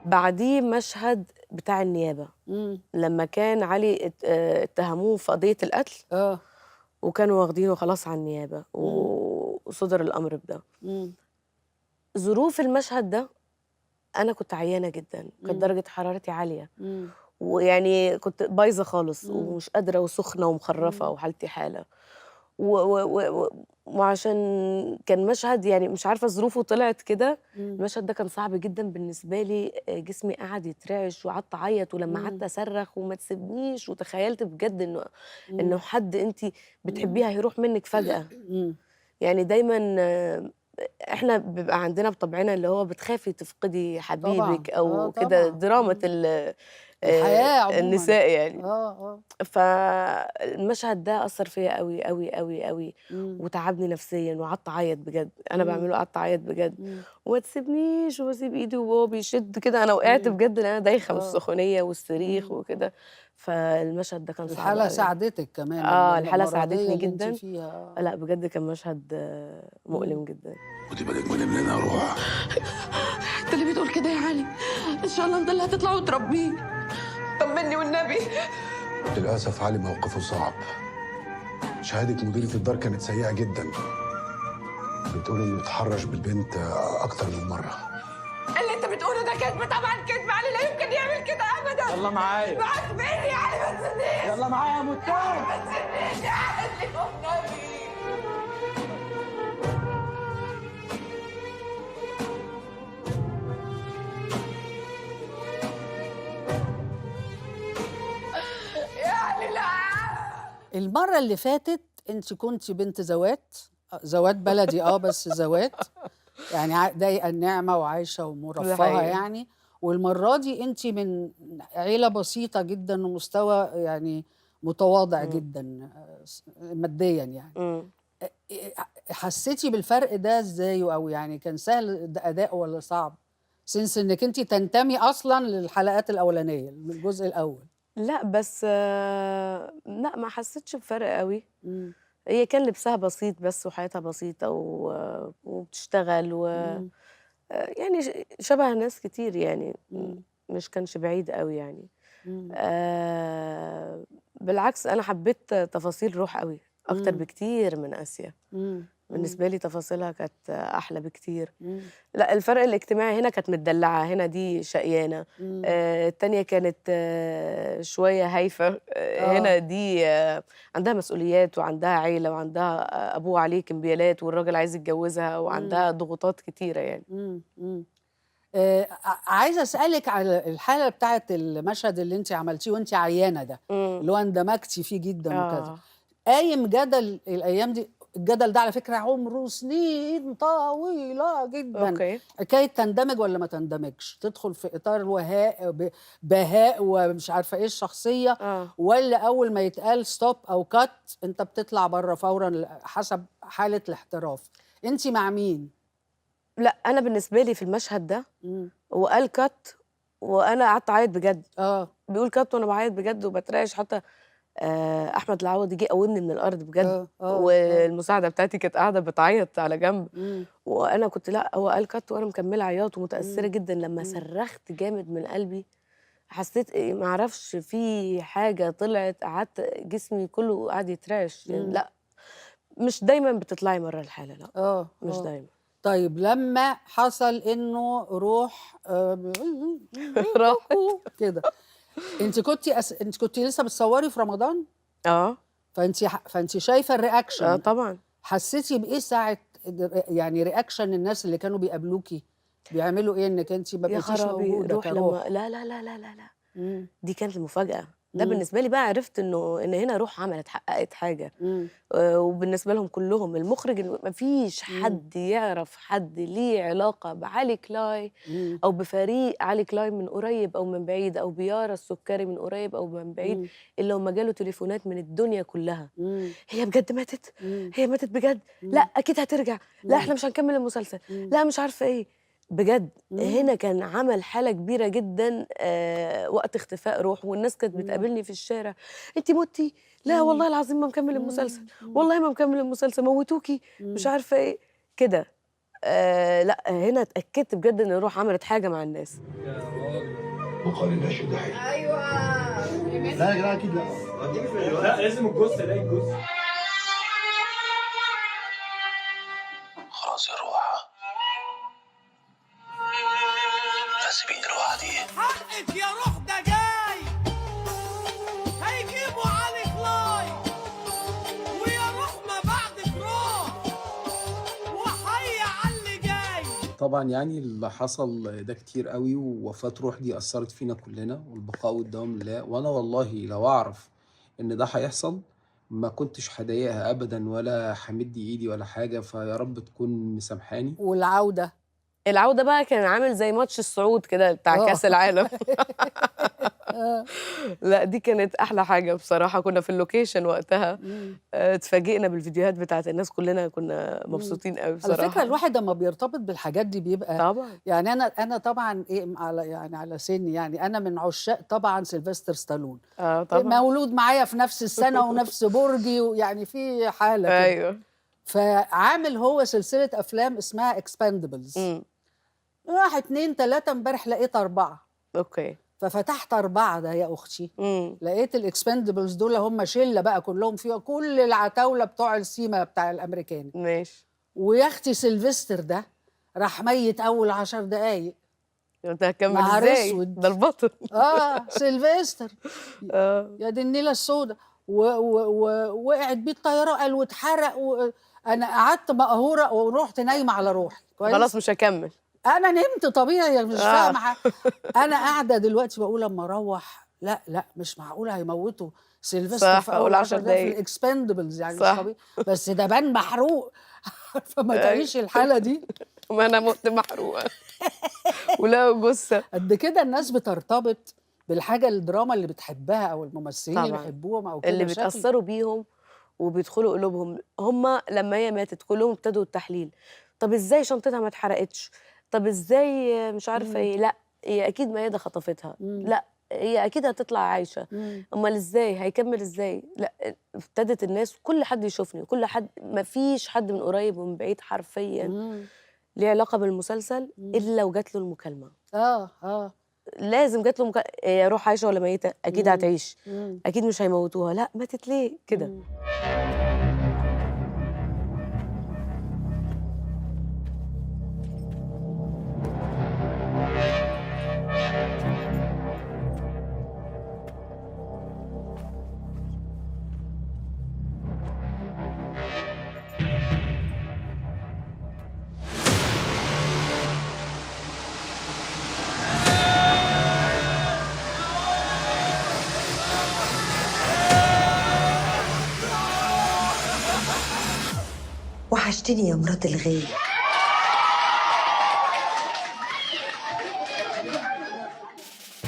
بعديه مشهد بتاع النيابة. لما كان علي اتهموه في قضية القتل. وكانوا واخدينه خلاص على النيابة وصدر الأمر بده. ظروف المشهد ده أنا كنت عيانة جدا، كانت درجة حرارتي عالية. ويعني كنت بايظة خالص ومش قادرة وسخنة ومخرفة وحالتي حالة. وعشان كان مشهد يعني مش عارفة ظروفه طلعت كده. المشهد ده كان صعب جدا بالنسبة لي، جسمي قعد يترعش وقعدت أعيط، ولما قعدت أصرخ وما تسيبنيش، وتخيلت بجد إنه حد أنت بتحبيه هيروح منك فجأة. يعني دايما احنا بيبقى عندنا بطبعنا اللي هو بتخافي تفقدي حبيبك او كده، دراما الحياة عموما، النساء يعني. فالمشهد ده أثر فيا قوي قوي قوي قوي وتعبني نفسيا، وقعدت أعيط بجد. أنا بعمله قعدت أعيط بجد، وما تسيبنيش، وبسيب إيدي وهو بيشد كده، أنا وقعت بجد لأن أنا دايخة من السخونية والصريخ وكده. فالمشهد ده كان صعب. الحالة ساعدتك كمان. الحالة ساعدتني جدا. لا بجد كان مشهد مؤلم جدا. خدي بالك من ابننا روح. انت اللي بتقول كده يا علي؟ ان شاء الله انت اللي هتطلع وتربيه. طمني والنبي. للأسف علي موقفه صعب. شهادة مديرة الدار كانت سيئة جدا، بتقول إنه اتحرش بالبنت أكتر من مرة. اللي أنت بتقوله ده كذب، طبعا كذب. علي لا يمكن يعمل كده أبدا. يلا معايا. معاك فين يا علي؟ ما تسيبنيش. يلا معايا يا متهم. ما تسيبنيش يا علي والنبي. المرة اللي فاتت انت كنتي بنت زوات، زوات بلدي، بس زوات يعني ضايقة النعمة وعايشة ومرفهة يعني. والمرة دي انت من عيلة بسيطة جدا ومستوى يعني متواضع جدا ماديا يعني. حسيتي بالفرق ده ازاي؟ او يعني كان سهل اداؤه ولا صعب؟ سنس انك انت تنتمي اصلا للحلقات الاولانية، الجزء الاول. لا بس لا ما حسيتش بفرق قوي. هي كان لبسها بسيط بس وحياتها بسيطة وبتشتغل يعني شبه ناس كتير يعني. مش كانش بعيد قوي يعني. بالعكس أنا حبيت تفاصيل روح قوي أكتر بكتير من آسيا. بالنسبة لي تفاصيلها كانت أحلى بكتير. لا الفرق الاجتماعي هنا كانت متدلعة، هنا دي شقيانة. التانية كانت شوية هايفة. هنا دي عندها مسؤوليات وعندها عيلة وعندها أبوه عليه كمبيالات والراجل عايز يتجوزها وعندها ضغوطات كتيرة يعني. عايزة أسألك على الحالة بتاعت المشهد اللي أنت عملتيه وأنت عيانة ده، اللي هو اندمجتي فيه جدا وكذا. قايم جدل الأيام دي، الجدل ده على فكرة عمره سنين طويلة جدا. حكاية تندمج ولا ما تندمجش، تدخل في إطار وهاء بهاء ومش عارفة إيه الشخصية، ولا أول ما يتقال stop أو cut أنت بتطلع بره فورا حسب حالة الاحتراف. أنت مع مين؟ لا أنا بالنسبة لي في المشهد ده وقال cut وأنا قعدت أعيط بجد. بيقول cut وأنا بعيط بجد وبترعش. حتى احمد العوضي جه قومني من الارض بجد. والمساعدة بتاعتي كانت قاعدة بتعيط على جنب. وانا كنت لا هو قال cut وانا مكملة عياط ومتاثره جدا. لما صرخت جامد من قلبي حسيت ما اعرفش في حاجة طلعت، قعدت جسمي كله قعد يترعش. يعني لا مش دايما بتطلعي مرة الحالة، لا مش دايما. طيب لما حصل انه روح راحت كده، انت كنت لسه بتصوري في رمضان؟ فانت شايفه ال reaction. طبعا. حسيتي بايه ساعة يعني reaction الناس اللي كانوا بيقابلوكي بيعملوا ايه انك انت ما بقيتيش موجودة؟ روح لما لا لا لا لا لا لا. دي كانت المفاجاة. ده بالنسبة لي بقى عرفت انه هنا روح عملت حققت حاجة. وبالنسبة لهم كلهم المخرج مفيش حد يعرف حد ليه علاقة بعلي كلاي او بفريق علي كلاي من قريب او من بعيد او بيارا السكري من قريب او من بعيد الا لما جاله تليفونات من الدنيا كلها. هي بجد ماتت؟ هي ماتت بجد؟ لا اكيد هترجع. لا احنا مش هنكمل المسلسل. لا مش عارفه ايه بجد. هنا كان عمل حالة كبيرة جدا وقت اختفاء روح، والناس كانت بتقابلني في الشارع، انت متي؟ لا والله العظيم ما مكمل المسلسل، والله ما مكمل المسلسل، موتوكي مش عارفة ايه كده. لا هنا اتاكدت بجد ان روح عملت حاجة مع الناس. وقال لا شد حيل. ايوه لا يا جماعة اكيد لا. لا لازم الجثة، لا الجثة. خلاص يا روح، سيبيني لوحدي. حقك يا روح ده جاي، هيجيبوا علي كلاي، ويا روح ما بعدك روح، وحي على اللي جاي. طبعا يعني اللي حصل ده كتير قوي، ووفاة روح دي أثرت فينا كلنا، والبقاء والدوام لله. وأنا والله لو أعرف إن ده هيحصل ما كنتش هضايقها أبدا ولا همد إيدي ولا حاجة، فيا رب تكون مسامحاني. والعودة، العودة بقى كان عامل زي ماتش الصعود كده بتاع كاس العالم. لا دي كانت احلى حاجة بصراحة، كنا في ال location وقتها، اتفاجئنا بالفيديوهات بتاعت الناس، كلنا كنا مبسوطين قوي بصراحة. على فكرة الواحد لما بيرتبط بالحاجات دي بيبقى طبعا يعني انا طبعا ايه على يعني على سني، يعني انا من عشاق طبعا سيلفستر ستالون. طبعا مولود معايا في نفس السنة ونفس برجي، ويعني في حاله كده. ايوه. فعامل هو سلسلة افلام اسمها Expendables، 1 2 3، امبارح لقيت 4. okay. ففتحت 4 ده يا اختي، لقيت ال Expendables دول هم شله بقى كلهم فيها كل العتاوله بتوع السيما بتاع الامريكاني. ماشي. ويا اختي سيلفستر ده راح ميت اول 10 دقايق. انت هتكمل ازاي؟ ده البطل. سيلفستر. يا دي النيله السوداء. وقعت بيه الطيارة قال واتحرق انا قعدت مقهوره ورحت نايمة على روحي. كويس؟ خلاص مش هكمل. انا نمت طبيعي مش فاهمه. انا قاعدة دلوقتي بقول لما اروح لا لا مش معقول هيموتوا سيلفستر في اول 10 دقايق في ال Expendables، يعني مش طبيعي. بس ده بان محروق. فما تعيش الحالة دي. ما انا مت محروقة. ولا جثة قد كده. الناس بترتبط بالحاجة الدراما اللي بتحبها او الممثلين اللي بيحبوهم او كده، اللي بيتاثروا بيهم وبيدخلوا قلوبهم. هم لما هي ماتت كلهم ابتدوا التحليل، طب ازاي شنطتها ما اتحرقتش؟ طب ازاي مش عارفه ايه؟ لا هي اكيد ميادة خطفتها، لا هي اكيد هتطلع عايشه، امال ازاي هيكمل ازاي؟ لا ابتدت الناس كل حد يشوفني، كل حد، ما فيش حد من قريب ومن بعيد حرفيا ليه علاقة بالمسلسل الا وجات له المكالمة. لازم جات له مكالمة، يا روح عايشه ولا ميته؟ اكيد هتعيش، اكيد مش هيموتوها، لا ماتت ليه كده؟ وحشتني يا مرات الغالي.